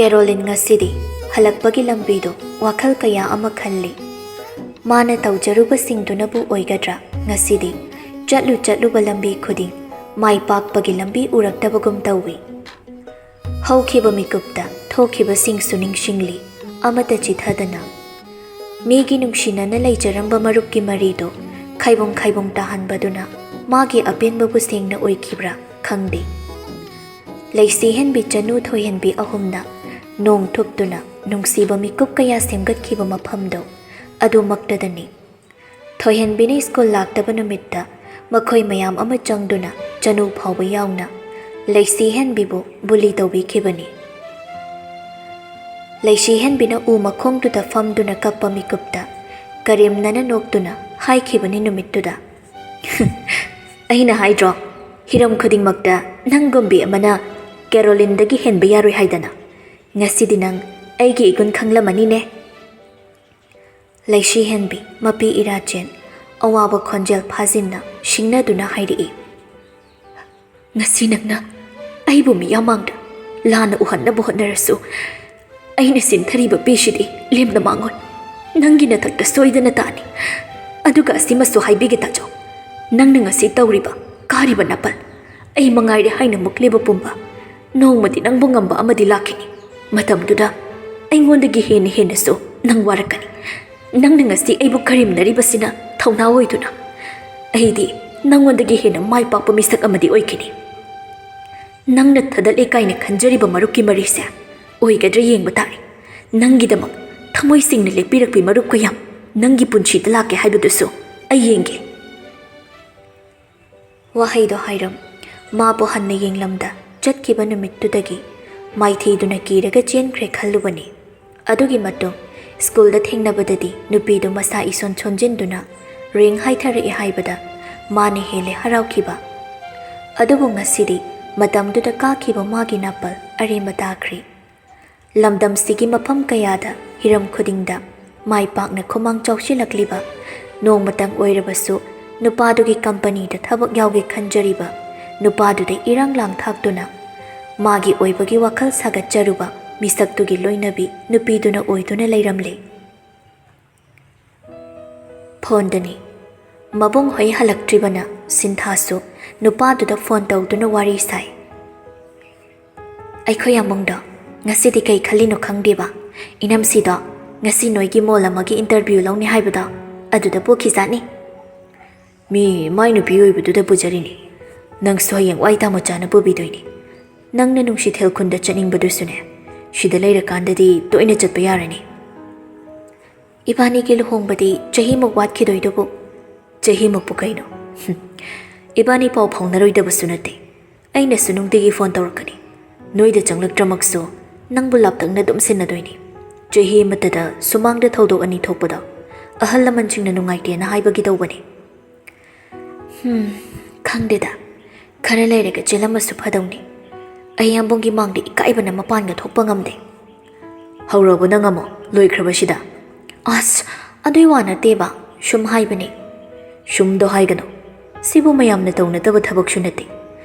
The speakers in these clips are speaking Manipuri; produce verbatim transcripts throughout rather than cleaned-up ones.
ꯀꯦꯔꯣꯂꯤꯟ ꯉꯁꯤꯗꯤ ꯍꯜꯂꯛꯄꯒꯤ ꯂꯝꯕꯤꯗꯣ ꯋꯥꯈꯜ ꯀꯌꯥ ꯑꯃ ꯈꯜꯂꯤ꯫ ꯃꯥꯅ ꯇꯧꯖꯔꯨꯕꯁꯤꯡꯗꯨꯅꯕꯨ ꯑꯣꯏꯒꯗ꯭ꯔꯥ, ꯉꯁꯤꯗꯤ ꯆꯠꯂꯨ ꯆꯠꯂꯨꯕ ꯂꯝꯕꯤ ꯈꯨꯗꯤꯡ ꯃꯥꯏ ꯄꯥꯛꯄꯒꯤ ꯂꯝꯕꯤ ꯎꯔꯛꯇꯕꯒꯨꯝ ꯇꯧꯏ꯫ ꯍꯧꯈꯤꯕ ꯃꯤꯀꯨꯞꯇ ꯊꯣꯛꯈꯤꯕꯁꯤꯡꯁꯨ ꯅꯤꯡꯁꯤꯡꯂꯤ, ꯑꯃꯠꯇ ꯆꯤꯊꯗꯅ꯫ ꯃꯤꯒꯤ ꯅꯨꯡꯁꯤꯅꯅ ꯂꯩꯖꯔꯝꯕ ꯃꯔꯨꯞꯀꯤ ꯃꯔꯤꯗꯣ ꯈꯥꯏꯕꯨꯡ ꯈꯥꯏꯕꯨꯡ ꯇꯥꯍꯟꯕꯗꯨꯅ ꯃꯥꯒꯤ ꯑꯄꯦꯟꯕꯕꯨ ꯁꯦꯡꯅ ꯑꯣꯏꯈꯤꯕ꯭ꯔꯥ ꯈꯪꯗꯦ꯫ ꯂꯩꯁꯤꯍꯦꯟꯕꯤ, ꯆꯅꯨ, ꯊꯣꯏꯍꯦꯟꯕꯤ ꯑꯍꯨꯝꯅ ꯅꯣꯡ ꯊꯨꯞꯇꯨꯅ ꯅꯨꯡꯁꯤꯕ ꯃꯤꯀꯨꯞ ꯀꯌꯥ ꯁꯦꯝꯒꯠꯈꯤꯕ ꯃꯐꯝꯗꯣ ꯑꯗꯨꯃꯛꯇꯗꯅꯤ꯫ ꯊꯣꯏꯍꯦꯟꯕꯤꯅ ꯁ꯭ꯀꯨꯜ ꯂꯥꯛꯇꯕ ꯅꯨꯃꯤꯠꯇ ꯃꯈꯣꯏ ꯃꯌꯥꯝ ꯑꯃ ꯆꯪꯗꯨꯅ, ꯆꯅꯨ ꯐꯥꯎꯕ ꯌꯥꯎꯅ, ꯂꯩꯁꯤꯍꯦꯟꯕꯤꯕꯨ ꯕꯨꯂꯤ ꯇꯧꯕꯤꯈꯤꯕꯅꯤ꯫ ꯂꯩꯁꯤꯍꯦꯟꯕꯤꯅ ꯎ ꯃꯈꯣꯡꯗꯨꯗ ꯐꯝꯗꯨꯅ ꯀꯞꯄ ꯃꯤꯀꯨꯞꯇ ꯀꯔꯦꯝꯅꯅ ꯅꯣꯛꯇꯨꯅ ꯍꯥꯏꯈꯤꯕꯅꯤ ꯅꯨꯃꯤꯠꯇꯨꯗ, "ꯑꯩꯅ ꯍꯥꯏꯗ꯭ꯔꯣ, ꯍꯤꯔꯝ ꯈꯨꯗꯤꯡꯃꯛꯇ ꯅꯪꯒꯨꯝꯕꯤ ꯑꯃꯅ ꯀꯦꯔꯣꯂꯤꯟꯗꯒꯤ ꯍꯦꯟꯕ ꯌꯥꯔꯣꯏ ꯍꯥꯏꯗꯅ꯫ ꯉꯁꯤꯗꯤ ꯅꯪ ꯑꯩꯒꯤ ꯏꯒꯨꯟ ꯈꯪꯂꯝꯃꯅꯤꯅꯦ"꯫ ꯂꯩꯁꯤꯍꯦꯟꯕꯤ, ꯃꯄꯤ ꯏꯔꯥꯆꯦꯟ, ꯑꯋꯥꯕ ꯈꯣꯟꯖꯦꯜ ꯐꯥꯖꯤꯟꯅ ꯁꯤꯡꯅꯗꯨꯅ ꯍꯥꯏꯔꯛꯏ, "ꯉꯁꯤ ꯅꯪꯅ ꯑꯩꯕꯨ ꯃꯤꯌꯥꯝ ꯃꯥꯡꯗ ꯂꯥꯟꯅ ꯎꯍꯟꯅꯕ ꯍꯣꯠꯅꯔꯁꯨ, ꯑꯩꯅ ꯆꯤꯟꯊꯔꯤꯕ ꯄꯤꯁꯤꯗꯤ ꯂꯦꯝꯅ ꯃꯥꯡꯉꯣꯏ꯫ ꯅꯪꯒꯤ ꯅꯊꯛꯇ ꯁꯣꯏꯗꯅ ꯇꯥꯅꯤ꯫ ꯑꯗꯨꯒ ꯑꯁꯤꯃꯁꯨ ꯍꯥꯏꯕꯤꯒꯦ ꯇꯥꯖꯧ, ꯅꯪꯅ ꯉꯁꯤ ꯇꯧꯔꯤꯕ, ꯀꯥꯔꯤꯕ ꯅꯥꯄꯜ, ꯑꯩ ꯃꯉꯥꯏꯔꯦ ꯍꯥꯏꯅ ꯃꯨꯛꯂꯤꯕ ꯄꯨꯝꯕ, ꯅꯣꯡꯃꯗꯤ ꯅꯪꯕꯨ ꯉꯝꯕ ꯑꯃꯗꯤ ꯂꯥꯛꯈꯤꯅꯤ꯫ ꯃꯇꯝꯗꯨꯗ ꯑꯩꯉꯣꯟꯗꯒꯤ ꯍꯦꯟꯅ ꯍꯦꯟꯅꯁꯨ ꯅꯪ ꯋꯥꯔꯛꯀꯅꯤ꯫ ꯅꯪꯅ ꯉꯁꯤ ꯑꯩꯕꯨ ꯀꯔꯦꯝꯅꯔꯤꯕꯁꯤꯅ ꯊꯧꯅꯥ ꯑꯣꯏꯗꯨꯅ ꯑꯩꯗꯤ ꯅꯪꯉꯣꯟꯗꯒꯤ ꯍꯦꯟꯅ ꯃꯥꯏ ꯄꯥꯛꯄ ꯃꯤꯁꯛ ꯑꯃꯗꯤ ꯑꯣꯏꯈꯤꯅꯤ꯫ ꯅꯪꯅ ꯊꯗꯠꯂꯦ ꯀꯥꯏꯅ ꯈꯟꯖꯔꯤꯕ ꯃꯔꯨꯞꯀꯤ ꯃꯔꯤꯁꯦ ꯑꯣꯏꯒꯗ꯭ꯔꯥ ꯌꯦꯡꯕ ꯇꯥꯔꯦ꯫ ꯅꯪꯒꯤꯗꯃꯛ ꯊꯃꯣꯏ ꯁꯦꯡꯅ ꯂꯦꯞꯄꯤꯔꯛꯄꯤ ꯃꯔꯨꯞ ꯀꯌꯥꯝ ꯅꯪꯒꯤ ꯄꯨꯟꯁꯤꯗ ꯂꯥꯛꯀꯦ ꯍꯥꯏꯕꯗꯨꯁꯨ ꯑꯩ ꯌꯦꯡꯒꯦ"꯫ ꯋꯥꯍꯩꯗꯣ ꯍꯥꯏꯔꯝ ꯃꯥꯕꯨ ꯍꯟꯅ ꯌꯦꯡꯂꯝꯗ ꯆꯠꯈꯤꯕ ꯅꯨꯃꯤꯠꯇꯨꯗꯒꯤ ꯃꯥꯏꯊꯤꯗꯨꯅ ꯀꯤꯔꯒ ꯆꯦꯟꯈ꯭ꯔꯦ ꯈꯜꯂꯨꯕꯅꯤ꯫ ꯑꯗꯨꯒꯤ ꯃꯇꯨꯡ ꯁ꯭ꯀꯨꯜꯗ ꯊꯦꯡꯅꯕꯗꯗꯤ ꯅꯨꯄꯤꯗꯨ ꯃꯁꯥ ꯏꯁꯣꯟ ꯁꯣꯟꯖꯤꯟꯗꯨꯅ ꯔꯤꯡ ꯍꯥꯏꯊꯔꯛꯑꯦ ꯍꯥꯏꯕꯗ ꯃꯥꯅ ꯍꯦꯜꯂꯦ ꯍꯔꯥꯎꯈꯤꯕ꯫ ꯑꯗꯨꯕꯨ ꯉꯁꯤꯗꯤ ꯃꯇꯝꯗꯨꯗ ꯀꯥꯈꯤꯕ ꯃꯥꯒꯤ ꯅꯥꯄꯜ ꯑꯔꯦꯝꯕ ꯇꯥꯈ꯭ꯔꯦ꯫ ꯂꯝꯗꯝꯁꯤꯒꯤ ꯃꯐꯝ ꯀꯌꯥꯗ, ꯍꯤꯔꯝ ꯈꯨꯗꯤꯡꯗ ꯃꯥꯏ ꯄꯥꯛꯅ ꯈꯨꯃꯥꯡ ꯆꯥꯎꯁꯤꯜꯂꯛꯂꯤꯕ, ꯅꯣꯡꯃꯇꯪ ꯑꯣꯏꯔꯕꯁꯨ ꯅꯨꯄꯥꯗꯨꯒꯤ ꯀꯝꯄꯅꯤꯗ ꯊꯕꯛ ꯌꯥꯎꯒꯦ ꯈꯟꯖꯔꯤꯕ ꯅꯨꯄꯥꯗꯨꯗ ꯏꯔꯥꯡ ꯂꯥꯡ ꯊꯥꯛꯇꯨꯅ ꯃꯥꯒꯤ ꯑꯣꯏꯕꯒꯤ ꯋꯥꯈꯜ ꯁꯥꯒꯠꯆꯔꯨꯕ ꯃꯤꯁꯛꯇꯨꯒꯤ ꯂꯣꯏꯅꯕꯤ ꯅꯨꯄꯤꯗꯨꯅ ꯑꯣꯏꯗꯨꯅ ꯂꯩꯔꯝꯂꯦ꯫ ꯐꯣꯟꯗꯅꯤ꯫ ꯃꯕꯨꯡ ꯍꯣꯏ ꯍꯜꯂꯛꯇ꯭ꯔꯤꯕꯅ ꯁꯤꯟꯊꯥꯁꯨ ꯅꯨꯄꯥꯗꯨꯗ ꯐꯣꯟ ꯇꯧꯗꯨꯅ ꯋꯥꯔꯤ ꯁꯥꯏ꯫ "ꯑꯩꯈꯣꯏ ꯑꯃꯨꯡꯗꯣ ꯉꯁꯤꯗꯤ ꯀꯩ ꯈꯜꯂꯤꯅꯣ ꯈꯪꯗꯦꯕ꯫ ꯏꯅꯝꯁꯤꯗꯣ ꯉꯁꯤ ꯅꯣꯏꯒꯤ ꯃꯣꯜ ꯑꯃꯒꯤ ꯏꯟꯇꯔꯚ꯭ꯌꯨ ꯂꯧꯅꯤ ꯍꯥꯏꯕꯗꯣ ꯑꯗꯨꯗ ꯄꯨꯈꯤꯖꯥꯠꯅꯤ꯫" "ꯃꯤ ꯃꯥꯏ ꯅꯨꯄꯤ ꯑꯣꯏꯕꯗꯨꯗ ꯄꯨꯖꯔꯤꯅꯤ꯫ ꯅꯪꯁꯨ ꯍꯌꯦꯡ ꯋꯥꯏ ꯇꯥꯃꯣꯆꯥꯅ ꯄꯨꯕꯤꯗꯣꯏꯅꯤ꯫ ꯅꯪꯅ ꯅꯨꯡꯁꯤꯊꯦꯜ ꯈꯨꯟꯗ ꯆꯠꯅꯤꯡꯕꯗꯨꯁꯨꯅꯦ, ꯁꯤꯗ ꯂꯩꯔꯀꯥꯟꯗꯗꯤ ꯇꯣꯏꯅ ꯆꯠꯄ ꯌꯥꯔꯅꯤ꯫" "ꯏꯕꯥꯅꯤꯒꯤ ꯂꯨꯍꯣꯡꯕꯗꯤ ꯆꯍꯤꯃꯨꯛ ꯋꯥꯠꯈꯤꯗꯣꯏꯗꯨꯕꯨ?" "ꯆꯍꯤꯃꯨꯛꯄꯨ ꯀꯩꯅꯣ? ꯍꯨꯝ, ꯏꯕꯥꯅꯤ ꯄꯥꯎ ꯐꯥꯎꯅꯔꯣꯏꯗꯕꯁꯨ ꯅꯠꯇꯦ꯫ ꯑꯩꯅꯁꯨ ꯅꯨꯡꯇꯤꯒꯤ ꯐꯣꯟ ꯇꯧꯔꯛꯀꯅꯤ꯫ ꯅꯣꯏꯗ ꯆꯪꯂꯛꯇ꯭ꯔꯃꯛꯁꯨ ꯅꯪꯕꯨ ꯂꯥꯞꯇꯛꯅ ꯑꯗꯨꯝ ꯁꯤꯟꯅꯗꯣꯏꯅꯤ꯫ ꯆꯍꯤ ꯑꯃꯠꯇꯗ ꯁꯨꯃꯥꯡꯗ ꯊꯧꯗꯣꯛ ꯑꯅꯤ ꯊꯣꯛꯄꯗꯣ ꯑꯍꯜ ꯂꯃꯟꯁꯤꯡꯅ ꯅꯨꯡꯉꯥꯏꯇꯦꯅ ꯍꯥꯏꯕꯒꯤ ꯇꯧꯕꯅꯤ꯫" "ꯍꯨꯝ, ꯈꯪꯗꯦꯗ꯫ ꯈꯔ ꯂꯩꯔꯒ ꯆꯦꯜꯂꯝꯃꯁꯨ ꯐꯗꯧꯅꯤ꯫ ꯑꯩ ꯌꯥꯝꯕꯨꯡꯒꯤ ꯃꯥꯡꯗ ꯏꯀꯥꯏꯕꯅ ꯃꯄꯥꯟꯒ ꯊꯣꯛꯄ ꯉꯝꯗꯦ꯫" "ꯍꯧꯔꯕꯣ ꯅꯪ ꯑꯃꯨꯛ? ꯂꯣꯏꯈ꯭ꯔꯕ ꯁꯤꯗ?" "ꯑꯁ, ꯑꯗꯨꯏ ꯋꯥ ꯅꯠꯇꯦꯕ꯫ ꯁꯨꯝ ꯍꯥꯏꯕꯅꯦ꯫" "ꯁꯨꯝꯗꯣ ꯍꯥꯏꯒꯅꯨ꯫ ꯁꯤꯕꯨ ꯃꯌꯥꯝꯅ ꯇꯧꯅꯗꯕ ꯊꯕꯛꯁꯨ ꯅꯠꯇꯦ꯫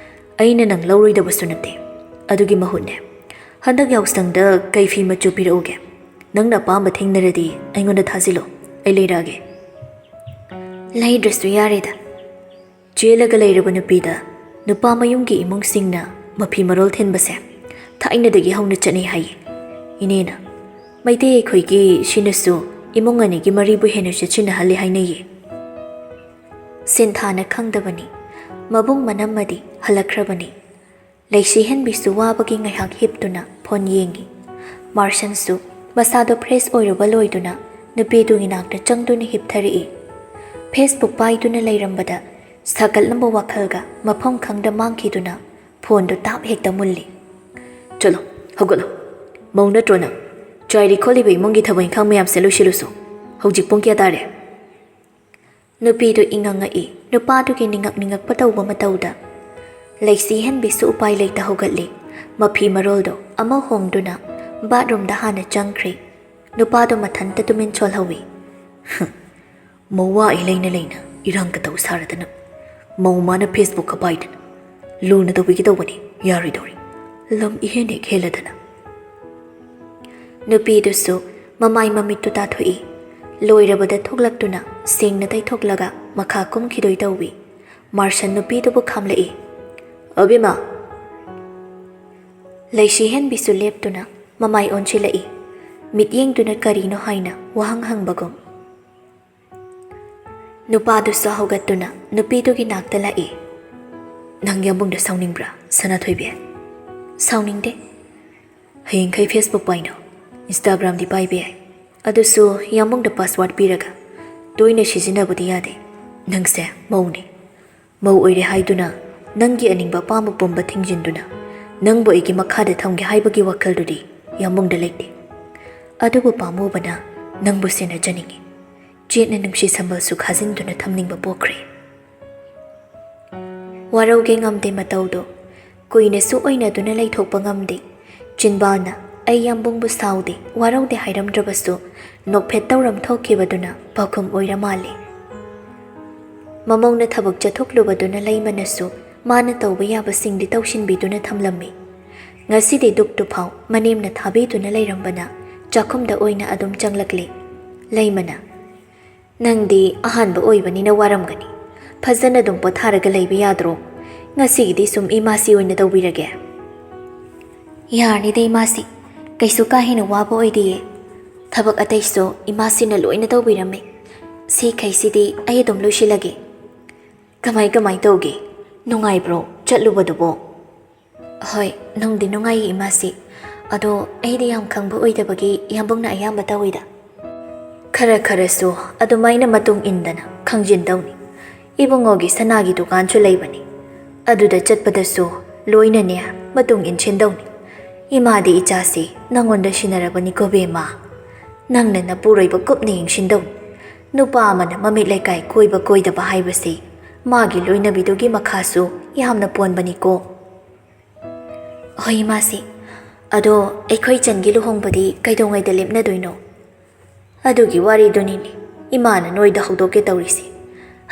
ꯑꯩꯅ ꯅꯪ ꯂꯧꯔꯣꯏꯗꯕꯁꯨ ꯅꯠꯇꯦ꯫ ꯑꯗꯨꯒꯤ ꯃꯍꯨꯠꯅꯦ, ꯍꯟꯗꯛ ꯌꯥꯎꯁꯪꯗ ꯀꯩ ꯐꯤ ꯃꯆꯨ ꯄꯤꯔꯛꯎꯒꯦ? ꯅꯪꯅ ꯑꯄꯥꯝꯕ ꯊꯦꯡꯅꯔꯗꯤ ꯑꯩꯉꯣꯟꯗ ꯊꯥꯖꯤꯜꯂꯣ꯫ ꯑꯩ ꯂꯩꯔꯛꯑꯒꯦ꯫" "ꯂꯩꯗ꯭ꯔꯁꯨ ꯌꯥꯔꯦꯗ꯫" ꯆꯦꯜꯂꯒ ꯂꯩꯔꯕ ꯅꯨꯄꯤꯗ ꯅꯨꯄꯥ ꯃꯌꯨꯝꯒꯤ ꯏꯃꯨꯡꯁꯤꯡꯅ ꯃꯐꯤ ꯃꯔꯣꯜ ꯊꯤꯟꯕꯁꯦ ꯊꯥꯏꯅꯗꯒꯤ ꯍꯧꯅ ꯆꯠꯅꯩ ꯍꯥꯏꯌꯦ꯫ ꯏꯅꯦꯅ, "ꯃꯩꯇꯩ ꯑꯩꯈꯣꯏꯒꯤ ꯁꯤꯅꯁꯨ ꯏꯃꯨꯡ ꯑꯅꯤꯒꯤ ꯃꯔꯤꯕꯨ ꯍꯦꯟꯅ ꯆꯦꯠꯁꯤꯟꯅꯍꯜꯂꯤ ꯍꯥꯏꯅꯩꯌꯦ꯫" ꯁꯤꯟꯊꯥꯅ ꯈꯪꯗꯕꯅꯤ꯫ ꯃꯕꯨꯡ ꯃꯅꯝꯃꯗꯤ ꯍꯜꯂꯛꯈ꯭ꯔꯕꯅꯤ꯫ ꯂꯩꯁꯤꯍꯟꯕꯤꯁꯨ ꯋꯥꯕꯒꯤ ꯉꯥꯏꯍꯥꯛ ꯍꯤꯞꯇꯨꯅ ꯐꯣꯟ ꯌꯦꯡꯉꯤ꯫ ꯃꯥꯔꯁꯟꯁꯨ ꯃꯁꯥꯗꯣ ꯐ꯭ꯔꯦꯁ ꯑꯣꯏꯔꯨꯕ ꯂꯣꯏꯗꯨꯅ ꯅꯨꯄꯤꯗꯨꯒꯤ ꯅꯥꯛꯇ ꯆꯪꯗꯨꯅ ꯍꯤꯞꯊꯔꯛꯏ꯫ ꯐꯦꯁꯕꯨꯛ ꯄꯥꯏꯗꯨꯅ ꯂꯩꯔꯝꯕꯗ ꯁꯥꯒꯠꯂꯝꯕ ꯋꯥꯈꯜꯒ ꯃꯐꯝ ꯈꯪꯗ ꯃꯥꯡꯈꯤꯗꯨꯅ ꯐꯣꯟꯗꯨ ꯇꯥꯞ ꯍꯦꯛꯇ ꯃꯨꯜꯂꯤ꯫ "ꯆꯠꯂꯣ, ꯍꯧꯒꯠꯂꯣ꯫ ꯃꯧ ꯅꯠꯇ꯭ꯔꯣ ꯅꯪ? ꯆꯥꯏꯔꯤ ꯈꯣꯠꯂꯤꯕ ꯏꯃꯨꯡꯒꯤ ꯊꯕꯛ ꯏꯪꯈꯥꯡ ꯃꯌꯥꯝꯁꯦ ꯂꯣꯏꯁꯤꯜꯂꯨꯁꯨ꯫ ꯍꯧꯖꯤꯛ ꯄꯨꯡ ꯀꯌꯥ ꯇꯥꯔꯦ?" ꯅꯨꯄꯤꯗꯨ ꯏꯉꯛꯉꯛꯏ꯫ ꯅꯨꯄꯥꯗꯨꯒꯤ ꯅꯤꯡꯉꯛ ꯅꯤꯡꯉꯛꯄ ꯇꯧꯕ ꯃꯇꯧꯗ ꯂꯩꯁꯤ ꯍꯦꯟꯕꯤꯁꯨ ꯎꯄꯥꯏ ꯂꯩꯇ ꯍꯧꯒꯠꯂꯤ꯫ ꯃꯐꯤ ꯃꯔꯣꯜꯗꯣ ꯑꯃ ꯍꯣꯡꯗꯨꯅ ꯕꯥꯠꯔꯨꯝꯗ ꯍꯥꯟꯅ ꯆꯪꯈ꯭ꯔꯦ꯫ ꯅꯨꯄꯥꯗꯣ ꯃꯊꯟꯇ ꯇꯨꯃꯤꯟ ꯁꯣꯜꯍꯧꯏ꯫ "ꯃꯧ ꯋꯥ ꯑꯩ ꯂꯩꯅ ꯂꯩꯅ ꯏꯔꯥꯡ ꯀꯇꯧ ꯁꯥꯔꯗꯅ, ꯃꯧ ꯃꯥꯅ ꯐꯦꯁꯕꯨꯛꯀ ꯄꯥꯏꯗꯅ, ꯂꯨꯅ ꯇꯧꯕꯤꯒꯦ ꯇꯧꯕꯅꯤ, ꯌꯥꯔꯣꯏꯗꯧꯔꯤ꯫ ꯂꯝ ꯏꯍꯦꯟ ꯍꯦꯛ ꯍꯦꯜꯂꯗꯅ꯫" ꯅꯨꯄꯤꯗꯨꯁꯨ ꯃꯃꯥꯏ ꯃꯃꯤꯠꯇꯨ ꯇꯥꯊꯣꯛꯏ꯫ ꯂꯣꯏꯔꯕꯗ ꯊꯣꯛꯂꯛꯇꯨꯅ ꯁꯦꯡꯅ ꯇꯩꯊꯣꯛꯂꯒ ꯃꯈꯥ ꯀꯨꯝꯈꯤꯗꯣꯏ ꯇꯧꯏ꯫ ꯃꯥꯔꯁꯟ ꯅꯨꯄꯤꯗꯨꯕꯨ ꯈꯥꯝꯂꯛꯏ꯫ "ꯑꯕꯤꯃꯥ!" ꯂꯩꯁꯤꯍꯦꯟꯕꯤꯁꯨ ꯂꯦꯞꯇꯨꯅ ꯃꯃꯥꯏ ꯑꯣꯟꯁꯤꯜꯂꯛꯏ꯫ ꯃꯤꯠꯌꯦꯡꯗꯨꯅ ꯀꯔꯤꯅꯣ ꯍꯥꯏꯅ ꯋꯥꯍꯪ ꯍꯪꯕꯒꯨꯝ꯫ ꯅꯨꯄꯥꯗꯨꯁꯨ ꯍꯧꯒꯠꯇꯨꯅ ꯅꯨꯄꯤꯗꯨꯒꯤ ꯅꯥꯛꯇ ꯂꯥꯛꯏ꯫ "ꯅꯪ ꯌꯥꯝꯕꯨꯡꯗ ꯁꯥꯎꯅꯤꯡꯕ꯭ꯔꯥ, ꯁꯅꯥꯊꯣꯏꯕꯤ?" "ꯁꯥꯎꯅꯤꯡꯗꯦ꯫ ꯍꯌꯦꯡꯈꯩ Facebook ꯄꯥꯏꯅꯧ, Instagram ꯗꯤ ꯄꯥꯏꯕ ꯌꯥꯏ꯫ ꯑꯗꯨꯁꯨ ꯌꯥꯝꯕꯨꯡꯗ password ꯄꯤꯔꯒ꯫ ꯇꯣꯏꯅ ꯁꯤꯖꯤꯟꯅꯕꯗꯤ ꯌꯥꯗꯦ꯫ ꯅꯪꯁꯦ ꯃꯧꯅꯤ꯫ ꯃꯧ ꯑꯣꯏꯔꯦ ꯍꯥꯏꯗꯨꯅ ꯅꯪꯒꯤ ꯑꯅꯤꯡꯕ ꯑꯄꯥꯝꯕ ꯄꯨꯝꯕ ꯊꯤꯡꯖꯤꯟꯗꯨꯅ ꯅꯪꯕꯨ ꯑꯩꯒꯤ ꯃꯈꯥꯗ ꯊꯝꯒꯦ ꯍꯥꯏꯕꯒꯤ ꯋꯥꯈꯜꯗꯨꯗꯤ ꯌꯥꯝꯕꯨꯡꯗ ꯂꯩꯇꯦ꯫ ꯑꯗꯨꯕꯨ ꯄꯥꯝꯃꯨꯕꯅ ꯅꯪꯕꯨ ꯁꯦꯟꯅꯖꯅꯤꯡꯏ꯫ ꯆꯦꯠꯅ ꯅꯨꯡꯁꯤ ꯁꯝꯕꯜꯁꯨ ꯈꯥꯖꯤꯟꯗꯨꯅ ꯊꯝꯅꯤꯡꯕ ꯄꯣꯛꯈ꯭ꯔꯦ꯫" ꯋꯥꯔꯧꯒꯦ ꯉꯝꯗꯦ ꯃꯇꯧꯗꯣ꯫ ꯀꯨꯏꯅꯁꯨ ꯑꯣꯏꯅꯗꯨꯅ ꯂꯩꯊꯣꯛꯄ ꯉꯝꯗꯦ꯫ ꯆꯤꯟꯕꯥꯅ "ꯑꯩ ꯌꯥꯝꯕꯨꯡꯕꯨ ꯁꯥꯎꯗꯦ, ꯋꯥꯔꯧꯗꯦ" ꯍꯥꯏꯔꯝꯗ꯭ꯔꯕꯁꯨ, ꯅꯣꯛꯐꯦꯠ ꯇꯧꯔꯝ ꯊꯣꯛꯈꯤꯕꯗꯨꯅ ꯄꯥꯎꯈꯨꯝ ꯑꯣꯏꯔ ꯃꯥꯜꯂꯦ꯫ ꯃꯃꯧꯅ ꯊꯕꯛ ꯆꯠꯊꯣꯛꯂꯨꯕꯗꯨꯅ ꯂꯩꯃꯅꯁꯨ ꯃꯥꯅ ꯇꯧꯕ ꯌꯥꯕꯁꯤꯡꯗꯤ ꯇꯧꯁꯤꯟꯕꯤꯗꯨꯅ ꯊꯝꯂꯝꯃꯤ꯫ ꯉꯁꯤꯗꯤ ꯗꯨꯛꯇꯨ ꯐꯥꯎ ꯃꯅꯦꯝꯅ ꯊꯥꯕꯤꯗꯨꯅ ꯂꯩꯔꯝꯕꯅ ꯆꯥꯛꯈꯨꯝꯗ ꯑꯣꯏꯅ ꯑꯗꯨꯝ ꯆꯪꯂꯛꯂꯦ꯫ ꯂꯩꯃꯅ, "ꯅꯪꯗꯤ ꯑꯍꯥꯟꯕ ꯑꯣꯏꯕꯅꯤꯅ ꯋꯥꯔꯝꯒꯅꯤ꯫ ꯐꯖꯅ ꯑꯗꯨꯝ ꯄꯣꯊꯥꯔꯒ ꯂꯩꯕ ꯌꯥꯗ꯭ꯔꯣ? ꯉꯁꯤꯒꯤꯗꯤ ꯁꯨꯝ ꯏꯃꯥꯁꯤ ꯑꯣꯏꯅ ꯇꯧꯕꯤꯔꯒꯦ꯫" "ꯌꯥꯔꯅꯤꯗ ꯏꯃꯥꯁꯤ, ꯀꯩꯁꯨ ꯀꯥ ꯍꯦꯟꯅ ꯋꯥꯕ ꯑꯣꯏꯗꯤꯌꯦ꯫ ꯊꯕꯛ ꯑꯇꯩꯁꯨ ꯏꯃꯥꯁꯤꯅ ꯂꯣꯏꯅ ꯇꯧꯕꯤꯔꯝꯃꯦ꯫ ꯁꯤꯈꯩꯁꯤꯗꯤ ꯑꯩ ꯑꯗꯨꯝ ꯂꯣꯏꯁꯤꯜꯂꯒꯦ꯫" "ꯀꯃꯥꯏ ꯀꯃꯥꯏ ꯇꯧꯒꯦ? ꯅꯨꯡꯉꯥꯏꯕ꯭ꯔꯣ ꯆꯠꯂꯨꯕꯗꯨꯕꯣ?" "ꯍꯣꯏ, ꯅꯨꯡꯗꯤ ꯅꯨꯡꯉꯥꯏꯌꯦ ꯏꯃꯥꯁꯤ꯫ ꯑꯗꯣ ꯑꯩꯗꯤ ꯌꯥꯝ ꯈꯪꯕ ꯑꯣꯏꯗꯕꯒꯤ ꯌꯥꯝꯕꯨꯡꯅ ꯑꯌꯥꯝꯕ ꯇꯧꯋꯤꯗ꯫" "ꯈꯔ ꯈꯔꯁꯨ ꯑꯗꯨꯃꯥꯏꯅ ꯃꯇꯨꯡ ꯏꯟꯗꯅ ꯈꯪꯖꯤꯟꯗꯧꯅꯤ꯫ ꯏꯕꯨꯡꯉꯣꯒꯤ ꯁꯅꯥꯒꯤ ꯗꯨꯀꯥꯟꯁꯨ ꯂꯩꯕꯅꯤ꯫ ꯑꯗꯨꯗ ꯆꯠꯄꯗꯁꯨ ꯂꯣꯏꯅꯅꯦ ꯃꯇꯨꯡ ꯏꯟꯁꯤꯟꯗꯧꯅꯤ꯫ ꯏꯃꯥꯗꯤ ꯏꯆꯥꯁꯤ ꯅꯪꯉꯣꯟꯗ ꯁꯤꯟꯅꯔꯕꯅꯤꯀꯣ ꯕꯦꯝꯃ꯫ ꯅꯪꯅ ꯅꯄꯨꯔꯣꯏꯕ ꯀꯨꯞꯅ ꯌꯦꯡꯁꯤꯟꯗꯧꯅꯤ꯫ ꯅꯨꯄꯥ ꯑꯃꯅ ꯃꯃꯤꯠ ꯂꯩꯀꯥꯏ ꯀꯣꯏꯕ ꯀꯣꯏꯗꯕ ꯍꯥꯏꯕꯁꯤ ꯃꯥꯒꯤ ꯂꯣꯏꯅꯕꯤꯗꯨꯒꯤ ꯃꯈꯥꯁꯨ ꯌꯥꯝꯅ ꯄꯣꯟꯕꯅꯤꯀꯣ꯫" "ꯍꯣꯏ ꯏꯃꯥꯁꯤ꯫ ꯑꯗꯣ ꯑꯩꯈꯣꯏ ꯆꯟꯒꯤ ꯂꯨꯍꯣꯡꯕꯗꯤ ꯀꯩꯗꯧꯉꯩꯗ ꯂꯦꯞꯅꯗꯣꯏꯅꯣ?" "ꯑꯗꯨꯒꯤ ꯋꯥꯔꯤꯗꯨꯅꯤꯅꯦ ꯏꯃꯥꯅ ꯅꯣꯏꯗ ꯍꯧꯗꯣꯛꯀꯦ ꯇꯧꯔꯤꯁꯦ꯫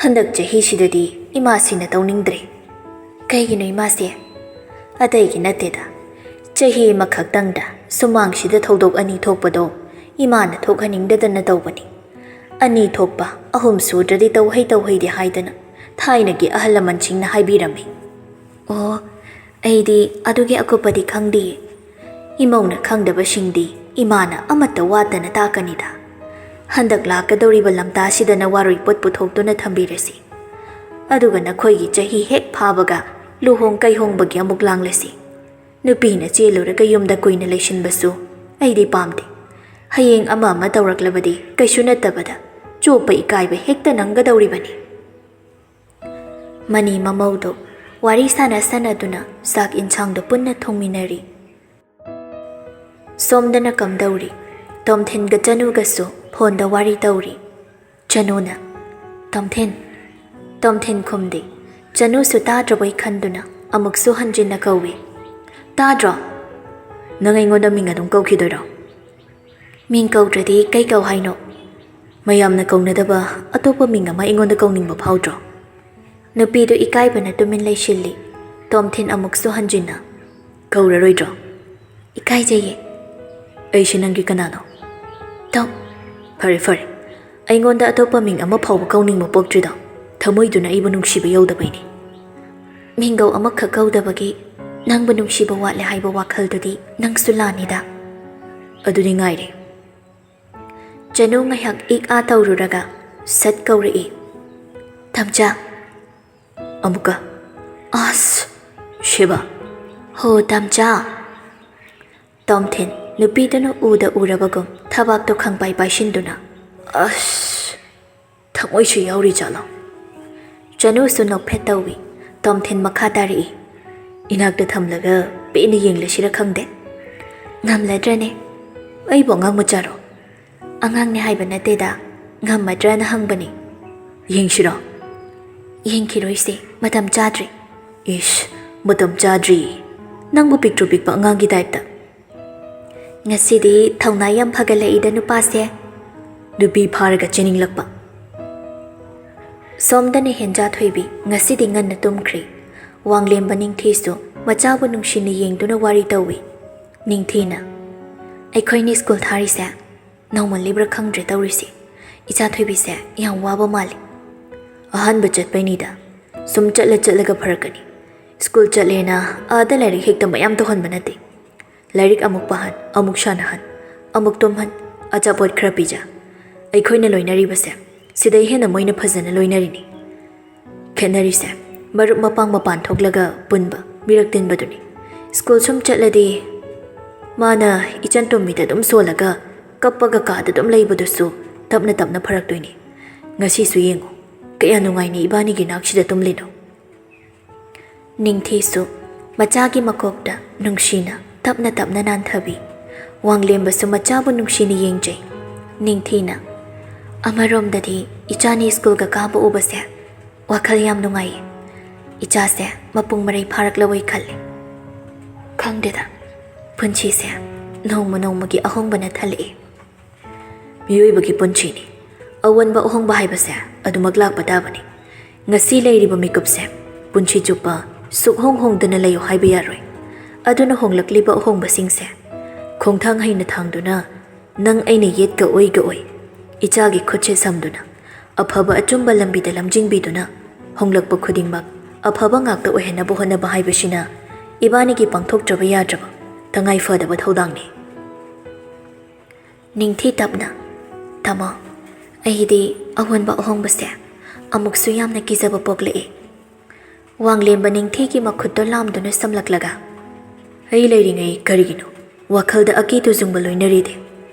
ꯍꯟꯗꯛ ꯆꯍꯤꯁꯤꯗꯗꯤ ꯏꯃꯥꯁꯤꯅ ꯇꯧꯅꯤꯡꯗ꯭ꯔꯦ꯫" "ꯀꯩꯒꯤꯅꯣ ꯏꯃꯥꯁꯤ?" "ꯑꯇꯩꯒꯤ ꯅꯠꯇꯦꯗ, ꯆꯍꯤ ꯑꯃꯈꯛꯇꯪꯗ ꯁꯨꯃꯥꯡꯁꯤꯗ ꯊꯧꯗꯣꯛ ꯑꯅꯤ ꯊꯣꯛꯄꯗꯣ ꯏꯃꯥꯅ ꯊꯣꯛꯍꯟꯅꯤꯡꯗꯗꯅ ꯇꯧꯕꯅꯤ꯫ ꯑꯅꯤ ꯊꯣꯛꯄ ꯑꯍꯨꯝ ꯁꯨꯗ꯭ꯔꯗꯤ ꯇꯧꯍꯩ ꯇꯧꯍꯩꯗꯦ ꯍꯥꯏꯗꯅ ꯊꯥꯏꯅꯒꯤ ꯑꯍꯜ ꯂꯃꯟꯁꯤꯡꯅ ꯍꯥꯏꯕꯤꯔꯝꯃꯤ꯫ ꯑꯣ, ꯑꯩꯗꯤ ꯑꯗꯨꯒꯤ ꯑꯀꯨꯞꯄꯗꯤ ꯈꯪꯗꯤꯌꯦ꯫ ꯏꯃꯧꯅ ꯈꯪꯗꯕꯁꯤꯡꯗꯤ ꯏꯃꯥꯅ ꯑꯃꯠꯇ ꯋꯥꯠꯇꯅ ꯇꯥꯛꯀꯅꯤꯗ꯫ ꯍꯟꯗꯛ ꯂꯥꯛꯀꯗꯧꯔꯤꯕ ꯂꯝꯇꯥꯁꯤꯗꯅ ꯋꯥꯔꯣꯏ ꯄꯣꯠ ꯄꯨꯊꯣꯛꯇꯨꯅ ꯊꯝꯕꯤꯔꯁꯤ꯫ ꯑꯗꯨꯒ ꯅꯈꯣꯏꯒꯤ ꯆꯍꯤ ꯍꯦꯛ ꯐꯥꯕꯒ ꯂꯨꯍꯣꯡ ꯀꯩꯍꯣꯡꯕꯒꯤ ꯑꯃꯨꯛ ꯂꯥꯡꯂꯁꯤ꯫ ꯅꯨꯄꯤꯅ ꯆꯦꯜꯂꯨꯔꯒ ꯌꯨꯝꯗ ꯀꯨꯏꯅ ꯂꯩꯁꯤꯟꯕꯁꯨ ꯑꯩꯗꯤ ꯄꯥꯝꯗꯦ꯫ ꯍꯌꯦꯡ ꯑꯃ ꯑꯃ ꯇꯧꯔꯛꯂꯕꯗꯤ ꯀꯩꯁꯨ ꯅꯠꯇꯕꯗ ꯆꯣꯞꯄ ꯏꯀꯥꯏꯕ ꯍꯦꯛꯇ ꯅꯪꯒꯗꯧꯔꯤꯕꯅꯤ꯫ ꯃꯅꯤ ꯃꯃꯧꯗꯣ ꯋꯥꯔꯤ ꯁꯥꯟꯅ ꯁꯥꯟꯅꯗꯨꯅ ꯆꯥꯛ ꯏꯟꯁꯥꯡꯗꯣ ꯄꯨꯟꯅ ꯊꯣꯡꯃꯤꯟꯅꯔꯤ꯫ ꯁꯣꯝꯗꯅ ꯀꯝꯗꯧꯔꯤ? ꯇꯣꯝꯊꯤꯟꯒ ꯆꯅꯨꯒꯁꯨ ꯐꯣꯟꯗ ꯋꯥꯔꯤ ꯇꯧꯔꯤ꯫ ꯆꯅꯨꯅ, "ꯇꯣꯝꯊꯤꯟ?" ꯇꯣꯝꯊꯤꯟ ꯈꯨꯝꯗꯦ꯫ ꯆꯅꯨꯁꯨ ꯇꯥꯗ꯭ꯔꯕꯣꯏ ꯈꯟꯗꯨꯅ ꯑꯃꯨꯛꯁꯨ ꯍꯟꯖꯤꯟꯅ ꯀꯧꯏ꯫ "ꯇꯥꯗ꯭ꯔꯣ? ꯅꯪ ꯑꯩꯉꯣꯟꯗ ꯃꯤꯡ ꯑꯗꯨꯝ ꯀꯧꯈꯤꯗꯣꯏꯔꯣ?" "ꯃꯤꯡ ꯀꯧꯗ꯭ꯔꯗꯤ ꯀꯩ ꯀꯧ ꯍꯥꯏꯅꯣ? ꯃꯌꯥꯝꯅ ꯀꯧꯅꯗꯕ ꯑꯇꯣꯞꯄ ꯃꯤꯡ ꯑꯃ ꯑꯩꯉꯣꯟꯗ ꯀꯧꯅꯤꯡꯕ ꯐꯥꯎꯗ꯭ꯔꯣ?" ꯅꯨꯄꯤꯗꯨ ꯏꯀꯥꯏꯕꯅ ꯇꯨꯃꯤꯟ ꯂꯩꯁꯤꯜꯂꯤ꯫ ꯇꯣꯝꯊꯤꯟ ꯑꯃꯨꯛꯁꯨ ꯍꯟꯖꯤꯟꯅ, "ꯀꯧꯔꯔꯣꯏꯗ꯭ꯔꯣ?" "ꯏꯀꯥꯏꯖꯩꯌꯦ꯫" "ꯑꯩꯁꯦ ꯅꯪꯒꯤ ꯀꯅꯥꯅꯣ?" "ꯇꯣꯝ꯫" "ꯐꯔꯦ, ꯐꯔꯦ꯫ ꯑꯩꯉꯣꯟꯗ ꯑꯇꯣꯞꯄ ꯃꯤꯡ ꯑꯃ ꯐꯥꯎꯕ ꯀꯧꯅꯤꯡꯕ ꯄꯣꯛꯇ꯭ꯔꯤꯗꯣ ꯊꯃꯣꯏꯗꯨꯅ ꯑꯩꯕꯨ ꯅꯨꯡꯁꯤꯕ ꯌꯧꯗꯕꯩꯅꯤ꯫" "ꯃꯤꯡꯒꯧ ꯑꯃꯈꯛ ꯀꯧꯗꯕꯒꯤ ꯅꯪꯕꯨ ꯅꯨꯡꯁꯤꯕ ꯋꯥꯠꯂꯦ ꯍꯥꯏꯕ ꯋꯥꯈꯜꯗꯨꯗꯤ ꯅꯪꯁꯨ ꯂꯥꯟꯅꯤꯗ꯫" "ꯑꯗꯨꯗꯤ ꯉꯥꯏꯔꯦ꯫" ꯆꯅꯨ ꯉꯥꯏꯍꯥꯛ ꯏꯛ ꯑꯥ ꯇꯧꯔꯨꯔꯒ ꯁꯠ ꯀꯧꯔꯛꯏ, "ꯇꯝꯆꯥ꯫" ꯑꯃꯨꯛꯀ, "ꯑꯁ, ꯁꯦꯕꯥ꯫" "ꯍꯣ, ꯇꯝꯆꯥ꯫" ꯇꯣꯝꯊꯤꯟ ꯅꯨꯄꯤꯗꯨꯅ ꯎꯗ ꯎꯔꯕꯒꯨꯝ ꯊꯕꯥꯛꯇꯣ ꯈꯪꯄꯥꯏ ꯄꯥꯏꯁꯤꯟꯗꯨꯅ, "ꯑꯁ, ꯊꯃꯣꯏꯁꯨ ꯌꯥꯎꯔꯤ ꯖꯥꯠꯂꯣ?" ꯆꯅꯨꯁꯨ ꯅꯣꯛꯐꯦꯠ ꯇꯧꯏ꯫ ꯇꯣꯝꯊꯤꯟ ꯃꯈꯥ ꯇꯥꯔꯛꯏ, "ꯏꯅꯥꯛꯇ ꯊꯝꯂꯒ ꯄꯦꯟꯅ ꯌꯦꯡꯂꯁꯤꯔ ꯈꯪꯗꯦ꯫" "ꯉꯝꯂꯗ꯭ꯔꯅꯦ? ꯑꯩꯕꯨ ꯑꯉꯥꯡ ꯃꯆꯥꯔꯣ?" "ꯑꯉꯥꯡꯅꯦ ꯍꯥꯏꯕ ꯅꯠꯇꯦꯗ, ꯉꯝꯃꯗ꯭ꯔꯅ ꯍꯪꯕꯅꯤ꯫" "ꯌꯦꯡꯁꯤꯔꯣ?" "ꯌꯦꯡꯈꯤꯔꯣꯏꯁꯦ, ꯃꯇꯝ ꯆꯥꯗ꯭ꯔꯤ꯫" "ꯏꯁ, ꯃꯇꯝ ꯆꯥꯗ꯭ꯔꯤ? ꯅꯪꯕꯨ ꯄꯤꯛꯇ꯭ꯔꯨ ꯄꯤꯛꯄ ꯑꯉꯥꯡꯒꯤ ꯇꯥꯏꯞꯇ꯫" "ꯉꯁꯤꯗꯤ ꯊꯧꯅꯥ ꯌꯥꯝ ꯐꯒꯠꯂꯛꯏꯗ ꯅꯨꯄꯥꯁꯦ꯫" ꯅꯨꯄꯤ ꯐꯥꯔꯒ ꯆꯦꯅꯤꯡꯂꯛꯄ꯫ ꯁꯣꯝꯗꯅ ꯍꯦꯟꯖꯥ ꯊꯣꯏꯕꯤ ꯉꯁꯤꯗꯤ ꯉꯟꯅ ꯇꯨꯝꯈ꯭ꯔꯦ꯫ ꯋꯥꯡꯂꯦꯝꯕ ꯅꯤꯡꯊꯤꯁꯨ ꯃꯆꯥꯕꯨ ꯅꯨꯡꯁꯤꯅ ꯌꯦꯡꯗꯨꯅ ꯋꯥꯔꯤ ꯇꯧꯏ꯫ ꯅꯤꯡꯊꯤꯅ, ꯑꯩꯈꯣꯏꯅꯤ ꯁ꯭ꯀꯨꯜ ꯊꯥꯔꯤꯁꯦ ꯅꯧꯃꯜꯂꯤꯕ꯭ꯔꯥ ꯈꯪꯗ꯭ꯔꯦ ꯇꯧꯔꯤꯁꯦ꯫ ꯏꯆꯥ ꯊꯣꯏꯕꯤꯁꯦ ꯌꯥꯝ ꯋꯥꯕ ꯃꯥꯜꯂꯤ꯫ ꯑꯍꯥꯟꯕ ꯆꯠꯄꯩꯅꯤꯗ꯫ ꯁꯨꯝ ꯆꯠꯂ ꯆꯠꯂꯒ ꯐꯔꯛꯀꯅꯤ꯫ ꯁ꯭ꯀꯨꯜ ꯆꯠꯂꯦꯅ ꯑꯥꯗ ꯂꯥꯏꯔꯤꯛ ꯍꯦꯛꯇ ꯃꯌꯥꯝ ꯇꯧꯍꯟꯕ ꯅꯠꯇꯦ꯫ ꯂꯥꯏꯔꯤꯛ ꯑꯃꯨꯛ ꯄꯥꯍꯟ, ꯑꯃꯨꯛ ꯁꯥꯟꯅꯍꯟ, ꯑꯃꯨꯛ ꯇꯨꯝꯍꯟ, ꯑꯆꯥꯄꯣꯠ ꯈꯔ ꯄꯤꯖ꯫ ꯑꯩꯈꯣꯏꯅ ꯂꯣꯏꯅꯔꯤꯕꯁꯦ ꯁꯤꯗꯩ ꯍꯦꯟꯅ ꯃꯣꯏꯅ ꯐꯖꯅ ꯂꯣꯏꯅꯔꯤꯅꯤ꯫ ꯈꯦꯠꯅꯔꯤꯁꯦ ꯃꯔꯨꯞ ꯃꯄꯥꯡ ꯃꯄꯥꯟ ꯊꯣꯛꯂꯒ ꯄꯨꯟꯕ, ꯃꯤꯔꯛ ꯇꯤꯟꯕꯗꯨꯅꯤ꯫ ꯁ꯭ꯀꯨꯜ ꯁꯨꯝ ꯆꯠꯂꯗꯤ ꯃꯥꯅ ꯏꯆꯟ ꯇꯣꯝꯕꯤꯗ ꯑꯗꯨꯝ ꯁꯣꯜꯂꯒ ꯀꯞꯄꯒ ꯀꯥꯗ ꯑꯗꯨꯝ ꯂꯩꯕꯗꯨꯁꯨ ꯇꯞꯅ ꯇꯞꯅ ꯐꯔꯛꯇꯣꯏꯅꯤ꯫ ꯉꯁꯤꯁꯨ ꯌꯦꯡꯉꯨ, ꯀꯌꯥ ꯅꯨꯡꯉꯥꯏꯅ ꯏꯕꯥꯅꯤꯒꯤ ꯅꯥꯛꯁꯤꯗ ꯇꯨꯝꯂꯤꯅꯣ꯫ ꯅꯤꯡꯊꯤꯁꯨ ꯃꯆꯥꯒꯤ ꯃꯀꯣꯛꯇ ꯅꯨꯡꯁꯤꯅ ꯇꯞꯅ ꯇꯞꯅ ꯅꯥꯟꯊꯕꯤ꯫ ꯋꯥꯡꯂꯦꯝꯕꯁꯨ ꯃꯆꯥꯕꯨ ꯅꯨꯡꯁꯤꯅ ꯌꯦꯡꯖꯩ꯫ ꯅꯤꯡꯊꯤꯅ, "ꯑꯃꯔꯣꯝꯗꯗꯤ ꯏꯆꯥꯅꯤ ꯁ꯭ꯀꯨꯜꯒ ꯀꯥꯕ ꯎꯕꯁꯦ ꯋꯥꯈꯜ ꯌꯥꯝ ꯅꯨꯡꯉꯥꯏꯌꯦ꯫ ꯏꯆꯥꯁꯦ ꯃꯄꯨꯡ ꯃꯔꯩ ꯐꯥꯔꯛꯂꯕꯣꯏ ꯈꯜꯂꯦ꯫ ꯈꯪꯗꯦꯗ, ꯄꯨꯟꯁꯤꯁꯦ ꯅꯣꯡꯃ ꯅꯣꯡꯃꯒꯤ ꯑꯍꯣꯡꯕꯅ ꯊꯜꯂꯛꯑꯦ꯫" ꯃꯤꯑꯣꯏꯕꯒꯤ ꯄꯨꯟꯁꯤꯅꯤ꯫ ꯑꯑꯣꯟꯕ ꯑꯍꯣꯡꯕ ꯍꯥꯏꯕꯁꯦ ꯑꯗꯨꯃꯛ ꯂꯥꯛꯄ ꯇꯥꯕꯅꯤ꯫ ꯉꯁꯤ ꯂꯩꯔꯤꯕ ꯃꯤꯀꯨꯞꯁꯦ ꯄꯨꯟꯁꯤ ꯆꯨꯞꯄ ꯁꯨꯛꯍꯣꯡ ꯍꯣꯡꯗꯅ ꯂꯩꯌꯨ ꯍꯥꯏꯕ ꯌꯥꯔꯣꯏ꯫ ꯑꯗꯨꯅ ꯍꯣꯡꯂꯛꯂꯤꯕ ꯑꯍꯣꯡꯕꯁꯤꯡꯁꯦ ꯈꯣꯡꯊꯥꯡ ꯍꯩꯅ ꯊꯥꯡꯗꯨꯅ, ꯅꯪ ꯑꯩꯅ ꯌꯦꯠꯀ ꯑꯣꯏꯒ ꯑꯣꯏ, ꯏꯆꯥꯒꯤ ꯈꯨꯠꯁꯦ ꯁꯝꯗꯨꯅ, ꯑꯐꯕ ꯑꯆꯨꯝꯕ ꯂꯝꯕꯤꯗ ꯂꯝꯖꯤꯡꯕꯤꯗꯨꯅ, ꯍꯣꯡꯂꯛꯄ ꯈꯨꯗꯤꯡꯃꯛ ꯑꯐꯕ ꯉꯥꯛꯇ ꯑꯣꯏꯍꯟꯅꯕ ꯍꯣꯠꯅꯕ ꯍꯥꯏꯕꯁꯤꯅ ꯏꯕꯥꯅꯤꯒꯤ ꯄꯥꯡꯊꯣꯛꯇ꯭ꯔꯕ ꯌꯥꯗ꯭ꯔꯕ ꯇꯉꯥꯏ ꯐꯗꯕ ꯊꯧꯗꯥꯡꯅꯤ꯫ ꯅꯤꯡꯊꯤ ꯇꯞꯅ, "ꯇꯥꯃꯣ, ꯑꯩꯗꯤ ꯑꯑꯣꯟꯕ ꯑꯍꯣꯡꯕꯁꯦ ꯑꯃꯨꯛꯁꯨ ꯌꯥꯝꯅ ꯀꯤꯖꯕ ꯄꯣꯛꯂꯛꯑꯦ꯫" ꯋꯥꯡꯂꯦꯝꯕ ꯅꯤꯡꯊꯤꯒꯤ ꯃꯈꯨꯠꯇꯣ ꯂꯥꯝꯗꯨꯅ ꯁꯝꯂꯛꯂꯒ, "ꯑꯩ ꯂꯩꯔꯤꯉꯩ ꯀꯔꯤꯒꯤꯅꯣ ꯋꯥꯈꯜꯗ ꯑꯀꯤ ꯇꯨꯖꯨꯡꯕ ꯂꯣꯏꯅꯔꯤꯗꯤ?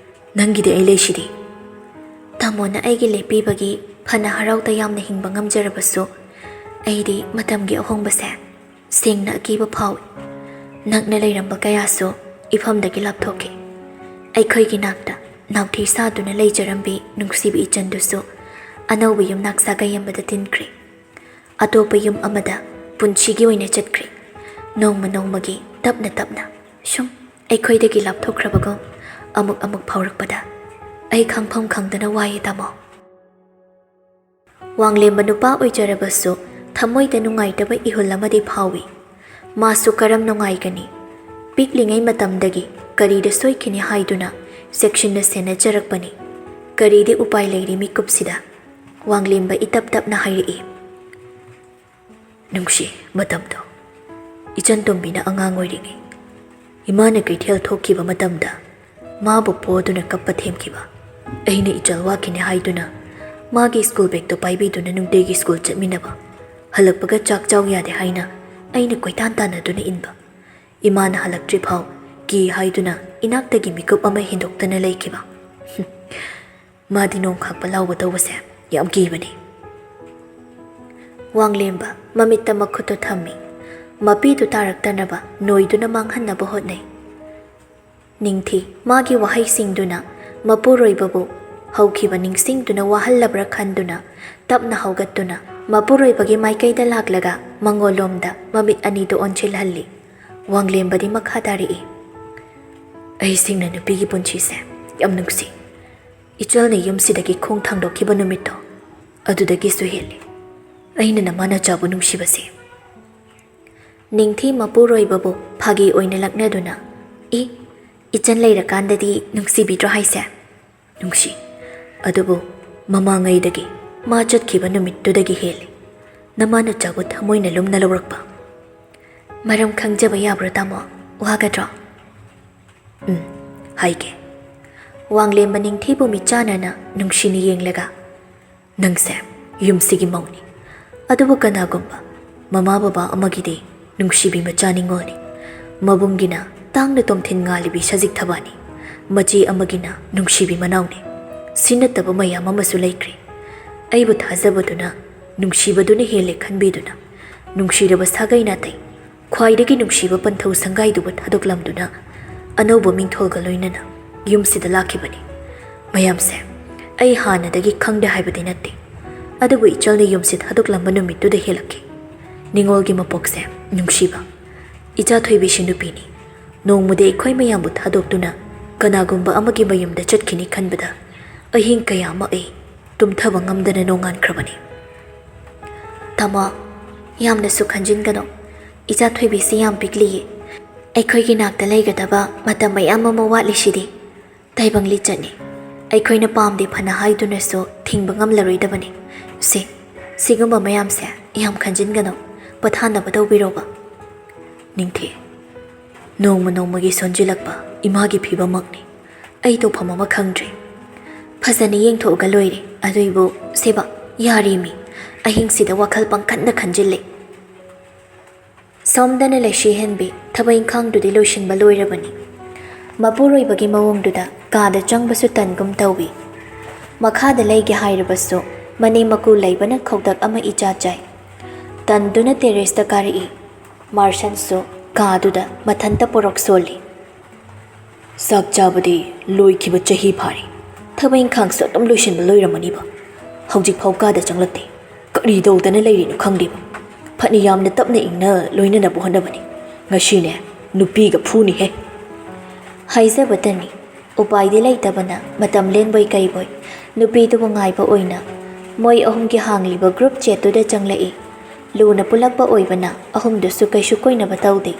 ꯅꯪꯒꯤꯗꯤ ꯑꯩ ꯂꯩꯁꯤꯗꯤ꯫" "ꯇꯥꯃꯣꯅ ꯑꯩꯒꯤ ꯂꯦꯞꯄꯤꯕꯒꯤ ꯐꯅ ꯍꯔꯥꯎ ꯇꯌꯥꯝꯅ ꯍꯤꯡꯕ ꯉꯝꯖꯔꯕꯁꯨ, ꯑꯩꯗꯤ ꯃꯇꯝꯒꯤ ꯑꯍꯣꯡꯕꯁꯦ ꯁꯦꯡꯅ ꯑꯀꯤꯕ ꯐꯥꯎꯏ꯫ ꯅꯛꯅ ꯂꯩꯔꯝꯕ ꯀꯌꯥꯁꯨ ꯏꯐꯝꯗꯒꯤ ꯂꯥꯞꯊꯣꯛꯈꯤ꯫ ꯑꯩꯈꯣꯏꯒꯤ ꯅꯥꯛꯇ ꯅꯥꯎꯊꯤ ꯁꯥꯗꯨꯅ ꯂꯩꯖꯔꯝꯕꯤ ꯅꯨꯡꯁꯤꯕ ꯏꯆꯟꯗꯨꯁꯨ ꯑꯅꯧꯕ ꯌꯨꯝꯅꯥꯛ ꯁꯥꯒꯩ ꯑꯃꯗ ꯇꯤꯟꯈ꯭ꯔꯦ꯫ ꯑꯇꯣꯞꯄ ꯌꯨꯝ ꯑꯃꯗ ꯄꯨꯟꯁꯤꯒꯤ ꯑꯣꯏꯅ ꯆꯠꯈ꯭ꯔꯦ꯫ ꯅꯣꯡꯃ ꯅꯣꯡꯃꯒꯤ ꯇꯞꯅ ꯇꯞꯅ ꯁꯨꯝ ꯑꯩꯈꯣꯏꯗꯒꯤ ꯂꯥꯞꯊꯣꯛꯈ꯭ꯔꯕꯒꯨꯝ ꯑꯃꯨꯛ ꯑꯃꯨꯛ ꯐꯥꯎꯔꯛꯄꯗ ꯑꯩ ꯈꯪꯐꯝ ꯈꯪꯗꯅ ꯋꯥꯏꯌꯦ, ꯇꯥꯃꯣ꯫" ꯋꯥꯡꯂꯦꯝꯕ ꯅꯨꯄꯥ ꯑꯣꯏꯖꯔꯕꯁꯨ ꯊꯃꯣꯏꯗ ꯅꯨꯡꯉꯥꯏꯇꯕ ꯏꯍꯨꯜ ꯑꯃꯗꯤ ꯐꯥꯎꯏ꯫ ꯃꯥꯁꯨ ꯀꯔꯝ ꯅꯨꯡꯉꯥꯏꯒꯅꯤ? ꯄꯤꯛꯂꯤꯉꯩ ꯃꯇꯝꯗꯒꯤ ꯀꯔꯤꯗ ꯁꯣꯏꯈꯤꯅꯤ ꯍꯥꯏꯗꯨꯅ ꯆꯦꯛꯁꯤꯟꯅ ꯁꯦꯟꯅꯖꯔꯛꯄꯅꯤ꯫ ꯀꯔꯤꯗꯤ ꯎꯄꯥꯏ ꯂꯩꯔꯤ ꯃꯤꯀꯨꯞꯁꯤꯗ? ꯋꯥꯡꯂꯦꯝꯕ ꯏꯇꯞ ꯇꯞꯅ ꯍꯥꯏꯔꯛꯏ꯫ ꯅꯨꯡꯁꯤ, ꯃꯇꯝꯗꯣ꯫ ꯏꯆꯟ ꯇꯣꯝꯕꯤꯅ ꯑꯉꯥꯡ ꯑꯣꯏꯔꯤꯉꯩ, ꯏꯃꯥꯅ ꯀꯩꯊꯦꯜ ꯊꯣꯛꯈꯤꯕ ꯃꯇꯝꯗ ꯃꯥꯕꯨ ꯄꯣꯗꯨꯅ ꯀꯞꯄ ꯊꯦꯝꯈꯤꯕ꯫ ꯑꯩꯅ ꯏꯆꯜ ꯋꯥꯈꯤꯅꯤ ꯍꯥꯏꯗꯨꯅ ꯃꯥꯒꯤ ꯁ꯭ꯀꯨꯜ ꯕꯦꯒꯇꯣ ꯄꯥꯏꯕꯤꯗꯨꯅ ꯅꯨꯡꯇꯤꯒꯤ ꯁ꯭ꯀꯨꯜ ꯆꯠꯃꯤꯟꯅꯕ꯫ ꯍꯜꯂꯛꯄꯒ ꯆꯥꯛ ꯆꯥꯎ ꯌꯥꯗꯦ ꯍꯥꯏꯅ ꯑꯩꯅ ꯀꯣꯏꯇꯥꯟ ꯇꯥꯟꯅꯗꯨꯅ ꯏꯟꯕ꯫ ꯏꯃꯥꯅ ꯍꯜꯂꯛꯇ꯭ꯔꯤ ꯐꯥꯎ ꯀꯤ ꯍꯥꯏꯗꯨꯅ ꯏꯅꯥꯛꯇꯒꯤ ꯃꯤꯀꯨꯞ ꯑꯃ ꯍꯦꯟꯗꯣꯛꯇꯅ ꯂꯩꯈꯤꯕ꯫ ꯃꯥꯗꯤ ꯅꯣꯡ ꯈꯥꯛꯄ ꯂꯥꯎꯕ ꯇꯧꯕꯁꯦ ꯌꯥꯝ ꯀꯤꯕꯅꯤ꯫ ꯋꯥꯡꯂꯦꯝꯕ ꯃꯃꯤꯠꯇ ꯃꯈꯨꯠꯇꯨ ꯊꯝꯃꯤ꯫ ꯃꯄꯤꯗꯨ ꯇꯥꯔꯛꯇꯅꯕ ꯅꯣꯏꯗꯨꯅ ꯃꯥꯡꯍꯟꯅꯕ ꯍꯣꯠꯅꯩ꯫ ꯅꯤꯡꯊꯤ ꯃꯥꯒꯤ ꯋꯥꯍꯩꯁꯤꯡꯗꯨꯅ ꯃꯄꯨꯔꯣꯏꯕꯕꯨ ꯍꯧꯈꯤꯕ ꯅꯤꯡꯁꯤꯡꯗꯨꯅ ꯋꯥꯍꯜꯂꯕ꯭ꯔꯥ ꯈꯟꯗꯨꯅ ꯇꯞꯅ ꯍꯧꯒꯠꯇꯨꯅ ꯃꯄꯨꯔꯣꯏꯕꯒꯤ ꯃꯥꯏꯀꯩꯗ ꯂꯥꯛꯂꯒ ꯃꯉꯣꯜꯂꯣꯝꯗ ꯃꯃꯤꯠ ꯑꯅꯤꯗꯨ ꯑꯣꯟꯁꯤꯜꯍꯜꯂꯤ꯫ ꯋꯥꯡꯂꯦꯝꯕꯗꯤ ꯃꯈꯥ ꯇꯥꯔꯛꯏ꯫ ꯑꯩꯁꯤꯡꯅ ꯅꯨꯄꯤꯒꯤ ꯄꯨꯟꯁꯤꯁꯦ ꯌꯥꯝ ꯅꯨꯡꯁꯤ꯫ ꯏꯆꯜꯅ ꯌꯨꯝꯁꯤꯗꯒꯤ ꯈꯣꯡ ꯊꯥꯡꯗꯣꯛꯈꯤꯕ ꯅꯨꯃꯤꯠꯇꯣ ꯑꯗꯨꯗꯒꯤꯁꯨ ꯍꯦꯜꯂꯤ ꯑꯩꯅ ꯅꯃꯥ ꯅꯆꯥꯕꯨ ꯅꯨꯡꯁꯤꯕꯁꯦ꯫ ꯅꯤꯡꯊꯤ ꯃꯄꯨꯔꯣꯏꯕꯕꯨ ꯐꯥꯒꯤ ꯑꯣꯏꯅ ꯂꯛꯅꯗꯨꯅ, "ꯏ, ꯏꯆꯟ ꯂꯩꯔꯀꯥꯟꯗꯗꯤ ꯅꯨꯡꯁꯤꯕꯤꯗ꯭ꯔꯣ ꯍꯥꯏꯁꯦ?" "ꯅꯨꯡꯁꯤ, ꯑꯗꯨꯕꯨ ꯃꯃꯥꯡꯉꯩꯗꯒꯤ ꯃꯥ ꯆꯠꯈꯤꯕ ꯅꯨꯃꯤꯠꯇꯨꯗꯒꯤ ꯍꯦꯜꯂꯤ ꯅꯃꯥ ꯅꯆꯥꯕꯨ ꯊꯃꯣꯏꯅ ꯂꯨꯝꯅ ꯂꯧꯔꯛꯄ꯫" "ꯃꯔꯝ ꯈꯪꯖꯕ ꯌꯥꯕ꯭ꯔꯣ ꯇꯥꯃꯣ? ꯋꯥꯒꯗ꯭ꯔꯣ?" "ꯎꯝ, ꯍꯥꯏꯒꯦ꯫" ꯋꯥꯡꯂꯦꯝꯕ ꯅꯤꯡꯊꯤꯕꯨ ꯃꯤꯠꯆꯥꯟꯅꯅ ꯅꯨꯡꯁꯤꯅ ꯌꯦꯡꯂꯒ, "ꯅꯪꯁꯦ ꯌꯨꯝꯁꯤꯒꯤ ꯃꯧꯅꯤ꯫ ꯑꯗꯨꯕꯨ ꯀꯅꯥꯒꯨꯝꯕ ꯃꯃꯥ ꯕꯕꯥ ꯑꯃꯒꯤꯗꯤ ꯅꯨꯡꯁꯤꯕꯤ ꯃꯆꯥ ꯅꯤꯉꯣꯜꯅꯤ꯫ ꯃꯕꯨꯡꯒꯤꯅ ꯇꯥꯡꯅ ꯇꯣꯝꯊꯤꯟ ꯉꯥꯜꯂꯤꯕꯤ ꯁꯖꯤꯛ ꯊꯕꯥꯅꯤ꯫ ꯃꯆꯦ ꯑꯃꯒꯤꯅ ꯅꯨꯡꯁꯤꯕꯤ ꯃꯅꯥꯎꯅꯤ꯫ ꯁꯤ ꯅꯠꯇꯕ ꯃꯌꯥꯝ ꯑꯃꯁꯨ ꯂꯩꯈ꯭ꯔꯦ꯫ ꯑꯩꯕꯨ ꯊꯥꯖꯕꯗꯨꯅ ꯅꯨꯡꯁꯤꯕꯗꯨꯅ ꯍꯦꯜꯂꯦ ꯈꯟꯕꯤꯗꯨꯅ ꯅꯨꯡꯁꯤꯔꯕ ꯁꯥꯒꯩ ꯅꯥꯇꯩ ꯈ꯭ꯋꯥꯏꯗꯒꯤ ꯅꯨꯡꯁꯤꯕ ꯄꯟꯊꯧ ꯁꯪꯒꯥꯏꯗꯨꯕꯨ ꯊꯥꯗꯣꯛꯂꯝꯗꯨꯅ ꯑꯅꯧꯕ ꯃꯤꯡꯊꯣꯜꯒ ꯂꯣꯏꯅꯅ ꯌꯨꯝꯁꯤꯗ ꯂꯥꯛꯈꯤꯕꯅꯤ꯫ ꯃꯌꯥꯝꯁꯦ ꯑꯩ ꯍꯥꯟꯅꯗꯒꯤ ꯈꯪꯗꯦ ꯍꯥꯏꯕꯗꯤ ꯅꯠꯇꯦ, ꯑꯗꯨꯕꯨ ꯏꯆꯜꯅ ꯌꯨꯝꯁꯤ ꯊꯥꯗꯣꯛꯂꯝꯕ ꯅꯨꯃꯤꯠꯇꯨꯗ ꯍꯦꯜꯂꯛꯈꯤ꯫ ꯅꯤꯉꯣꯜꯒꯤ ꯃꯄꯣꯛꯁꯦ ꯅꯨꯡꯁꯤꯕ꯫ ꯏꯆꯥ ꯊꯣꯏꯕꯤꯁꯤ ꯅꯨꯄꯤꯅꯤ꯫ ꯅꯣꯡꯃꯗꯤ ꯑꯩꯈꯣꯏ ꯃꯌꯥꯝꯕꯨ ꯊꯥꯗꯣꯛꯇꯨꯅ ꯀꯅꯥꯒꯨꯝꯕ ꯑꯃꯒꯤ ꯃꯌꯨꯝꯗ ꯆꯠꯈꯤꯅꯤ ꯈꯟꯕꯗ ꯑꯍꯤꯡ ꯀꯌꯥ ꯑꯃ ꯑꯩ ꯇꯨꯝꯊꯕ ꯉꯝꯗꯅ ꯅꯣꯡꯉꯥꯟꯈ꯭ꯔꯕꯅꯤ꯫" "ꯇꯥꯃꯣ, ꯌꯥꯝꯅꯁꯨ ꯈꯟꯖꯤꯟꯒꯅꯨ꯫ ꯏꯆꯥ ꯊꯣꯏꯕꯤꯁꯤ ꯌꯥꯝ ꯄꯤꯛꯂꯤꯌꯦ꯫ ꯑꯩꯈꯣꯏꯒꯤ ꯅꯥꯛꯇ ꯂꯩꯒꯗꯕ ꯃꯇꯝ ꯃꯌꯥꯝ ꯑꯃ ꯋꯥꯠꯂꯤꯁꯤꯗꯤ꯫ ꯇꯥꯏꯕꯪ ꯂꯤꯆꯠꯅꯤ꯫ ꯑꯩꯈꯣꯏꯅ ꯄꯥꯝꯗꯦ ꯐꯅ ꯍꯥꯏꯗꯨꯅꯁꯨ ꯊꯤꯡꯕ ꯉꯝꯂꯔꯣꯏꯗꯕꯅꯤ꯫ ꯁꯦ, ꯁꯤꯒꯨꯝꯕ ꯃꯌꯥꯝꯁꯦ ꯌꯥꯝ ꯈꯟꯖꯤꯟꯒꯅꯨ꯫ ꯄꯣꯊꯥꯅꯕ ꯇꯧꯕꯤꯔꯣꯕ꯫ ꯅꯤꯡꯊꯤ, ꯅꯣꯡꯃ ꯅꯣꯡꯃꯒꯤ ꯁꯣꯟꯖꯤꯜꯂꯛꯄ ꯏꯃꯥꯒꯤ ꯐꯤꯕꯝꯃꯛꯅꯤ꯫ ꯑꯩ ꯇꯧꯐꯝ ꯑꯃ ꯈꯪꯗ꯭ꯔꯦ꯫ ꯐꯖꯅ ꯌꯦꯡꯊꯣꯛꯑꯒ ꯂꯣꯏꯔꯦ꯫ ꯑꯗꯨꯏꯕꯨ ꯁꯦꯕ, ꯌꯥꯔꯦꯃꯤ꯫ ꯑꯍꯤꯡꯁꯤꯗ ꯋꯥꯈꯜ ꯄꯪꯈꯟꯗ ꯈꯟꯖꯤꯜꯂꯦ꯫ ꯁꯣꯝꯗꯅ ꯂꯩꯁꯤ ꯍꯦꯟꯕꯤ ꯊꯕꯛ ꯏꯪꯈꯥꯡꯗꯨꯗꯤ ꯂꯣꯏꯁꯤꯟꯕ ꯂꯣꯏꯔꯕꯅꯤ꯫ ꯃꯄꯨꯔꯣꯏꯕꯒꯤ ꯃꯑꯣꯡꯗꯨꯗ ꯀꯥꯗ ꯆꯪꯕꯁꯨ ꯇꯟꯒꯨꯝ ꯇꯧꯏ꯫ ꯃꯈꯥꯗ ꯂꯩꯒꯦ ꯍꯥꯏꯔꯕꯁꯨ ꯃꯅꯦꯝ ꯃꯀꯨ ꯂꯩꯕꯅ ꯈꯧꯗꯛ ꯑꯃ ꯏꯆꯥ ꯆꯥꯏ꯫ ꯇꯟꯗꯨꯅ ꯇꯦꯔꯦꯁꯇ ꯀꯥꯔꯛꯏ꯫ ꯃꯥꯔꯁꯟꯁꯨ ꯀꯥꯗꯨꯗ ꯃꯊꯟꯇ ꯄꯣꯔꯛ ꯁꯣꯜꯂꯤ꯫ ꯆꯥꯛ ꯆꯥꯕꯗꯤ ꯂꯣꯏꯈꯤꯕ ꯆꯍꯤ ꯐꯥꯔꯦ꯫ ꯊꯕꯛ ꯏꯪꯈꯥꯡꯁꯨ ꯑꯗꯨꯝ ꯂꯣꯏꯁꯤꯟꯕ ꯂꯣꯏꯔꯝꯃꯅꯤꯕ꯫ ꯍꯧꯖꯤꯛꯐꯥꯎ ꯀꯥꯗ ꯆꯪꯂꯛꯇꯦ꯫ ꯀꯔꯤ ꯇꯧꯗꯅ ꯂꯩꯔꯤꯅꯣ ꯈꯪꯗꯦꯕ꯫ ꯐꯅ ꯌꯥꯝꯅ ꯇꯞꯅ ꯏꯪꯅ ꯂꯣꯏꯅꯅꯕ ꯍꯣꯠꯅꯕꯅꯤ꯫ ꯉꯁꯤꯅꯦ, ꯅꯨꯄꯤꯒ ꯐꯨꯅꯤꯍꯦ꯫ ꯍꯥꯏꯖꯕꯇꯅꯤ, ꯎꯄꯥꯏꯗꯤ ꯂꯩꯇꯕꯅ ꯃꯇꯝ ꯂꯦꯟꯕꯣꯏ ꯀꯩꯕꯣꯏ ꯅꯨꯄꯤꯗꯨꯕꯨ ꯉꯥꯏꯕ ꯑꯣꯏꯅ ꯃꯣꯏ ꯑꯍꯨꯝꯒꯤ ꯍꯥꯡꯂꯤꯕ ꯒ꯭ꯔꯨꯞ ꯆꯦꯠꯇꯨꯗ ꯆꯪꯂꯛꯏ꯫ ꯂꯨꯅ ꯄꯨꯜꯂꯛꯄ ꯑꯣꯏꯕꯅ ꯑꯍꯨꯝꯗꯨꯁꯨ ꯀꯩꯁꯨ ꯀꯣꯏꯅꯕ ꯇꯧꯗꯦ꯫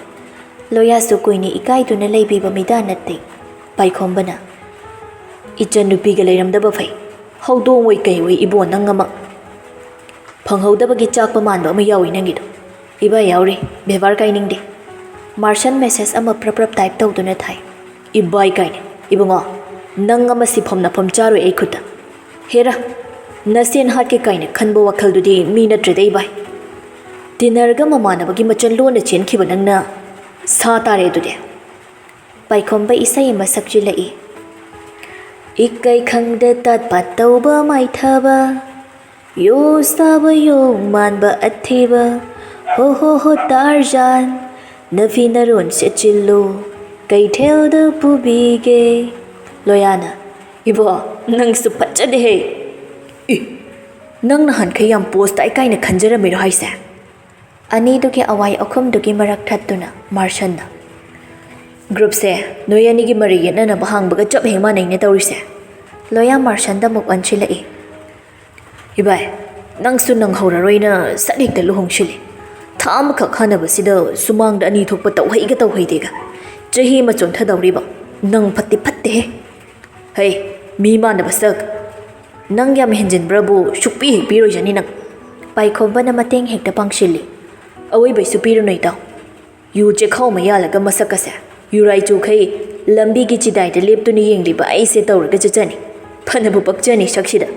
ꯂꯣꯌꯥꯁꯨ ꯀꯨꯏꯅ ꯏꯀꯥꯏꯗꯨꯅ ꯂꯩꯕꯤꯕ ꯃꯤꯗꯥ ꯅꯠꯇꯦ꯫ ꯄꯥꯏꯈꯣꯝꯕꯅ, "ꯏꯆꯟ ꯅꯨꯄꯤꯒ ꯂꯩꯔꯝꯗꯕ ꯐꯩ꯫ ꯍꯧꯗꯣꯡꯑꯣꯏ ꯀꯩꯑꯣꯏ ꯏꯕꯣ ꯅꯪ ꯑꯃ꯫ ꯐꯪꯍꯧꯗꯕꯒꯤ ꯆꯥꯛꯄ ꯃꯥꯟꯕ ꯑꯃ ꯌꯥꯎꯏ ꯅꯪꯒꯤꯗꯣ꯫ ꯏꯕꯥ ꯌꯥꯎꯔꯤ, ꯕꯦꯕꯥꯔ ꯀꯥꯏꯅꯤꯡꯗꯦ꯫" ꯃꯥꯔꯁꯟ ꯃꯦꯁꯦꯖ ꯑꯃ ꯄ꯭ꯔꯞ ꯄ꯭ꯔꯞ ꯇꯥꯏꯞ ꯇꯧꯗꯨꯅ ꯊꯥꯏ꯫ "ꯏꯕꯥꯏ ꯀꯥꯏꯅ, ꯏꯕꯨꯡꯉꯣ, ꯅꯪ ꯑꯃ ꯁꯤꯐꯝ ꯅꯐꯝ ꯆꯥꯔꯣꯏ ꯑꯩ ꯈꯨꯠꯇ꯫ ꯍꯦꯔꯥ, ꯅꯁꯦꯟ ꯍꯥꯠꯀꯦ ꯀꯥꯏꯅ ꯈꯟꯕ ꯋꯥꯈꯜꯗꯨꯗꯤ ꯃꯤ ꯅꯠꯇ꯭ꯔꯦꯗ ꯏꯕꯥꯏ꯫ ꯇꯤꯅꯔꯒ ꯃꯃꯥꯟꯅꯕꯒꯤ ꯃꯆꯜ ꯂꯣꯟꯅ ꯆꯦꯟꯈꯤꯕ ꯅꯪꯅ ꯁꯥ ꯇꯥꯔꯦ ꯑꯗꯨꯗꯤ꯫" ꯄꯥꯏꯈꯣꯝꯕ ꯏꯁꯩ ꯑꯃ ꯁꯛꯆꯤꯜꯂꯛꯏ꯫ "ꯏꯀꯩ ꯈꯪꯗ ꯇꯥꯠ ꯄꯥꯠ ꯇꯧꯕ ꯃꯥꯏꯊꯕ, ꯌꯣ ꯁꯥꯕ ꯌꯣ ꯃꯥꯟꯕ ꯑꯊꯤꯕ, ꯍꯣ ꯍꯣ ꯍꯣ ꯇꯥꯔꯖꯥꯟ, ꯅꯐꯤ ꯅꯔꯣꯟ ꯁꯦꯠꯆꯤꯜꯂꯨ, ꯀꯩꯊꯦꯜꯗ ꯄꯨꯕꯤꯒꯦ꯫" ꯂꯣꯌꯥꯅ, "ꯏꯕꯣ, ꯅꯪꯁꯨ ꯐꯖꯗꯦꯍꯦ꯫ ꯏ, ꯅꯪ ꯅꯍꯥꯟꯈꯩ ꯌꯥꯝ ꯄꯣꯁ ꯇꯥꯏ ꯀꯥꯏꯅ ꯈꯟꯖꯔꯝꯃꯤꯔꯣ ꯍꯥꯏꯁꯦ?" ꯑꯅꯤꯗꯨꯒꯤ ꯑꯋꯥꯏ ꯑꯈꯨꯝꯗꯨꯒꯤ ꯃꯔꯛ ꯊꯠꯇꯨꯅ ꯃꯥꯔꯁꯟꯅ, "ꯒ꯭ꯔꯨꯞꯁꯦ ꯅꯣꯏ ꯑꯅꯤꯒꯤ ꯃꯔꯩ ꯌꯦꯠꯅꯅꯕ ꯍꯥꯡꯕꯒ ꯆꯞ ꯍꯦꯛ ꯃꯥꯟꯅꯩꯅꯦ ꯇꯧꯔꯤꯁꯦ꯫" ꯂꯣꯌꯥ ꯃꯥꯔꯁꯟꯗ ꯑꯃꯨꯛ ꯑꯣꯟꯁꯤꯜꯂꯛꯏ꯫ "ꯏꯕꯥꯏ, ꯅꯪꯁꯨ ꯅꯪꯍꯧꯔꯔꯣꯏꯅ ꯁꯠ ꯍꯦꯛꯇ ꯂꯨꯍꯣꯡꯁꯤꯜꯂꯤ꯫ ꯊꯥ ꯑꯃꯈꯛ ꯈꯟꯅꯕꯁꯤꯗ ꯁꯨꯃꯥꯡꯗ ꯑꯅꯤ ꯊꯣꯛꯄ ꯇꯧꯍꯩꯒ ꯇꯧꯍꯩꯗꯦꯒ꯫ ꯆꯍꯤ ꯑꯃ ꯆꯣꯟꯊꯗꯧꯔꯤꯕ꯫ ꯅꯪ ꯐꯠꯇꯤ ꯐꯠꯇꯦꯍꯦ꯫ ꯍꯩ, ꯃꯤ ꯃꯥꯟꯅꯕ ꯁꯛ꯫ ꯅꯪ ꯌꯥꯝ ꯍꯦꯟꯖꯤꯟꯕ꯭ꯔꯕꯨ ꯁꯨꯛꯄꯤ ꯍꯦꯛ ꯄꯤꯔꯣꯏꯖꯅꯤ ꯅꯪ꯫ ꯄꯥꯏꯈꯣꯝꯕꯅ ꯃꯇꯦꯡ ꯍꯦꯛꯇ ꯄꯥꯡꯁꯤꯜꯂꯤ꯫ ꯑꯋꯣꯏꯕꯩꯁꯨ ꯄꯤꯔꯨꯅꯨ ꯏꯇꯥꯎ꯫ ꯌꯨ ꯆꯦꯛꯈꯥꯎ ꯃꯌꯥꯜꯂꯒ ꯃꯁꯛ ꯑꯁꯦ ꯌꯨꯔꯥꯏ ꯆꯨꯈꯩ ꯂꯝꯕꯤꯒꯤ ꯆꯤꯗꯥꯏꯗ ꯂꯦꯞꯇꯨꯅ ꯌꯦꯡꯂꯤꯕ ꯑꯩꯁꯦ ꯇꯧꯔꯒ ꯆꯠꯆꯅꯤ꯫ ꯐꯅꯕꯨ ꯄꯛꯆꯅꯤ ꯁꯛꯁꯤꯗ꯫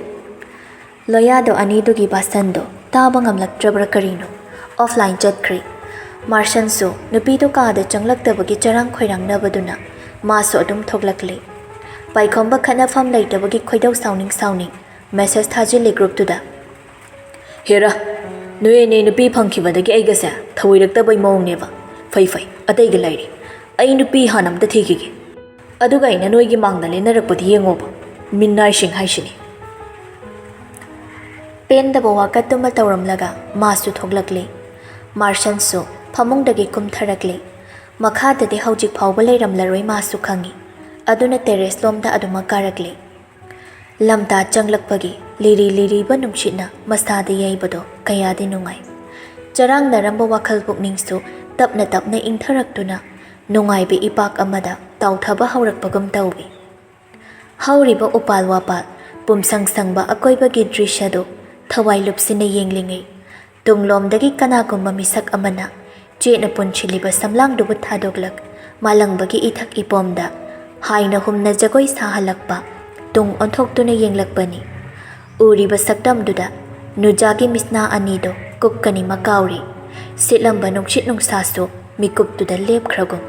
ꯂꯣꯌꯥꯗꯣ ꯑꯅꯤꯗꯨꯒꯤ ꯚꯥꯁꯟꯗꯣ ꯇꯥꯕ ꯉꯝꯂꯛꯇ꯭ꯔꯕ꯭ꯔꯥ ꯀꯔꯤꯅꯣ, ꯑꯣꯐꯂꯥꯏꯟ ꯆꯠꯈ꯭ꯔꯦ꯫ ꯃꯥꯔꯁꯟꯁꯨ ꯅꯨꯄꯤꯗꯣ ꯀꯥꯗ ꯆꯪꯂꯛꯇꯕꯒꯤ ꯆꯔꯥꯡ ꯈꯣꯏꯔꯥꯡꯅꯕꯗꯨꯅ ꯃꯥꯁꯨ ꯑꯗꯨꯝ ꯊꯣꯛꯂꯛꯂꯦ꯫ ꯄꯥꯏꯈꯣꯝꯕ ꯈꯠꯅꯐꯝ ꯂꯩꯇꯕꯒꯤ ꯈꯣꯏꯗꯧ ꯁꯥꯎꯅꯤꯡ ꯁꯥꯎꯅꯤꯡ ꯃꯦꯁꯦꯖ ꯊꯥꯖꯤꯜꯂꯦ ꯒ꯭ꯔꯨꯞꯇꯨꯗ꯫ ꯍꯦꯔꯥ, ꯅꯣꯏ ꯑꯅꯤ ꯅꯨꯄꯤ ꯐꯪꯈꯤꯕꯗꯒꯤ ꯑꯩꯒꯁꯦ ꯊꯧꯑꯣꯏꯔꯛꯇꯕꯩ ꯃꯑꯣꯡꯅꯦꯕ꯫ ꯐꯩ ꯐꯩ, ꯑꯇꯩꯒ ꯂꯩꯔꯤ꯫ ꯑꯩ ꯅꯨꯄꯤ ꯍꯥꯟꯅ ꯑꯝꯇ ꯊꯤꯈꯤꯒꯦ꯫ ꯑꯗꯨꯒ ꯑꯩꯅ ꯅꯣꯏꯒꯤ ꯃꯥꯡꯗ ꯂꯦꯟꯅꯔꯛꯄꯗꯤ ꯌꯦꯡꯉꯣꯕ꯫ ꯃꯤꯅꯥꯏꯁꯤꯡ ꯍꯥꯏꯁꯤꯅꯤ꯫ ꯄꯦꯟꯗꯕ ꯋꯥꯀꯠꯇꯨꯃ ꯇꯧꯔꯝꯂꯒ ꯃꯥꯁꯨ ꯊꯣꯛꯂꯛꯂꯦ꯫ ꯃꯥꯔꯁꯟꯁꯨ ꯐꯃꯨꯡꯗꯒꯤ ꯀꯨꯝꯊꯔꯛꯂꯦ꯫ ꯃꯈꯥꯗꯗꯤ ꯍꯧꯖꯤꯛ ꯐꯥꯎꯕ ꯂꯩꯔꯝꯂꯔꯣꯏ ꯃꯥꯁꯨ ꯈꯪꯏ꯫ ꯑꯗꯨꯅ ꯇꯦꯔꯦꯁ ꯂꯣꯝꯗ ꯑꯗꯨꯃꯛ ꯀꯥꯔꯛꯂꯦ꯫ ꯂꯝꯇꯥ ꯆꯪꯂꯛꯄꯒꯤ ꯂꯤꯔꯤ ꯂꯤꯔꯤꯕ ꯅꯨꯡꯁꯤꯠꯅ ꯃꯁꯥꯗ ꯌꯩꯕꯗꯣ ꯀꯌꯥꯗꯤ ꯅꯨꯡꯉꯥꯏ꯫ ꯆꯔꯥꯡꯅꯔꯝꯕ ꯋꯥꯈꯜ ꯄꯨꯛꯅꯤꯡꯁꯨ ꯇꯞꯅ ꯇꯞꯅ ꯏꯪꯊꯔꯛꯇꯨꯅ ꯅꯨꯡꯉꯥꯏꯕ ꯏꯄꯥꯛ ꯑꯃꯗ ꯇꯥꯎꯊꯕ ꯍꯧꯔꯛꯄꯒꯨꯝ ꯇꯧꯏ꯫ ꯍꯧꯔꯤꯕ ꯎꯄꯥꯜ ꯋꯥꯄꯥꯜ, ꯄꯨꯝꯁꯪ ꯁꯪꯕ ꯑꯀꯣꯏꯕꯒꯤ ꯗ꯭ꯔꯤꯁ꯭ꯌꯗꯨ ꯊꯋꯥꯏ ꯂꯨꯞꯁꯤꯟꯅ ꯌꯦꯡꯂꯤꯉꯩ, ꯇꯨꯡꯂꯣꯝꯗꯒꯤ ꯀꯅꯥꯒꯨꯝꯕ ꯃꯤꯁꯛ ꯑꯃꯅ ꯆꯦꯠꯅ ꯄꯨꯟꯁꯤꯜꯂꯤꯕ ꯁꯝꯂꯥꯡꯗꯨꯕꯨ ꯊꯥꯗꯣꯛꯂꯛ, ꯃꯥꯂꯪꯕꯒꯤ ꯏꯊꯛ ꯏꯄꯣꯝꯗ ꯍꯥꯏꯅ ꯍꯨꯝꯅ ꯖꯒꯣꯏ ꯁꯥꯍꯜꯂꯛꯄ, ꯇꯨꯡ ꯑꯣꯟꯊꯣꯛꯇꯨꯅ ꯌꯦꯡꯂꯛꯄꯅꯤ꯫ ꯎꯔꯤꯕ ꯁꯛꯇꯝꯗꯨꯗ ꯅꯨꯖꯥꯒꯤ ꯃꯤꯠꯁꯅꯥ ꯑꯅꯤꯗꯨ ꯀꯨꯞꯀꯅꯤ ꯃꯀꯥꯎꯔꯤ꯫ ꯁꯤꯠꯂꯝꯕ ꯅꯨꯡꯁꯤꯠ ꯅꯨꯡꯁꯥꯁꯨ ꯃꯤꯀꯨꯞꯇꯨꯗ ꯂꯦꯞꯈ꯭ꯔꯒꯨꯝ꯫